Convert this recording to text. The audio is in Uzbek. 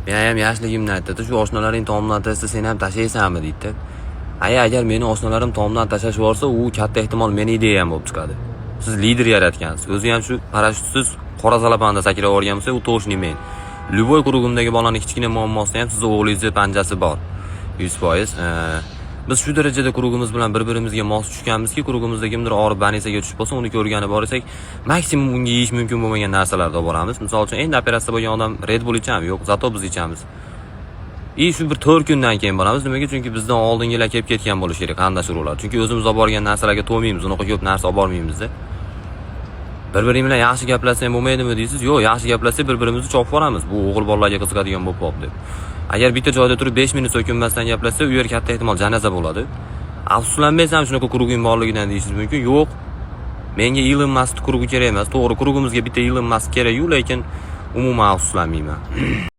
Men ham yoshligimda aytdi, shu oshnalaring tomdan tashlasa, sen ham tashlaysanmi, deydi. Aya, agar meni oshnalarim tomdan tashlashib yuborsa, u katta ehtimol meni ideyam bo'lib chiqadi. Siz lider yaratgansiz. O'zi ham shu parashyutsiz qora salapanda sakrab yuborgan bo'lsa, u точно men. Любой круг imdagi bolani kichkina muammosida ham sizni o'g'lingizni panjasi bor. 100%. Biz shu darajada круг imiz bilan bir-birimizga mos tushganmizki, круг imizda kimdir og'rib больница ga tushib qolsa, uni ko'rgani borsak, maksimum unga yeyish mumkin bo'lmagan narsalarni olib boramiz. Misol uchun, endi operatsiya bo'lgan odam Red Bull ichami? Yo'q, зато biz ichamiz. И shu bir 4 kundan keyin boramiz. Nimaga? Chunki bizdan oldingilar kelib ketgan bo'lishi kerak, qarindosh urug'lar. Chunki o'zimiz olib borgan narsalarga to'ymaymiz, unaqa ko'p narsa olib bormaymizda. Bir-biring bilan yaxshi gaplashsang bo'lmaydimi, deysiz? Yo'q, yaxshi gaplashsak, bir-birimizni chopib yuboramiz. Bu o'g'il bolalarga qiziqadigan bo'lib qolibdi deb. Agar bitta joyda turib 5 minut so'kinmasdan gaplashsa, u yer katta ehtimol janoza bo'ladi. Afsuslanmaysan shunaqa круг ing borligidan, deyishingiz mumkin. Yo'q. Menga Elon Musk круг i kerak emas. To'g'ri, круг imizga bitta Elon Musk kerak-yu, lekin umuman afsuslanmayman.